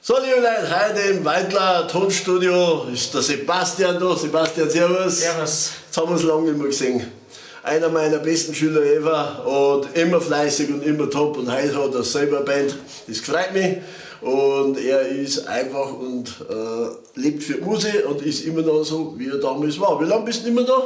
So, liebe Leute, heute im Weidler Tonstudio ist der Sebastian da. Sebastian, servus. Servus. Jetzt haben wir uns lange nicht mehr gesehen. Einer meiner besten Schüler ever und immer fleißig und immer top. Und heute hat er selber eine Band. Das freut mich. Und er ist einfach und lebt für die Musik und ist immer noch so, wie er damals war. Wie lange bist du immer da?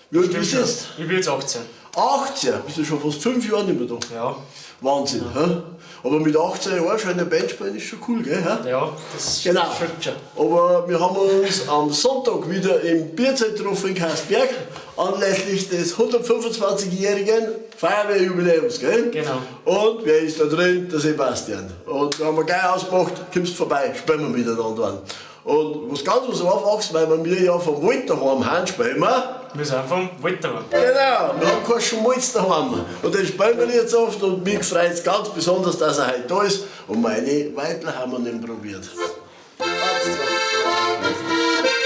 Wie alt bist du jetzt? Ich bin jetzt 18. 18? Bist du schon fast 5 Jahre nicht mehr da? Ja. Wahnsinn, ja. Hä? Aber mit 18 Jahren schon in der Band spielen ist schon cool, gell? Hä? Ja, das Genau. stimmt schon. Aber wir haben uns am Sonntag wieder im Bierzelt getroffen in Kasberg, anlässlich des 125-jährigen Feuerwehrjubiläums, gell? Genau. Und wer ist da drin? Der Sebastian. Und da haben wir gleich ausgemacht, kommst vorbei, spielen wir miteinander an. Und was ganz was Einfaches, weil wir ja vom Walterheim heim spielen wir. Wir sind vom Walterheim. Genau, wir haben keinen Schmalz daheim. Und den spielen wir jetzt oft und mich freut es ganz besonders, dass er heute da ist. Und meine Weidler haben wir nicht probiert. 1,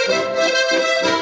2, 3.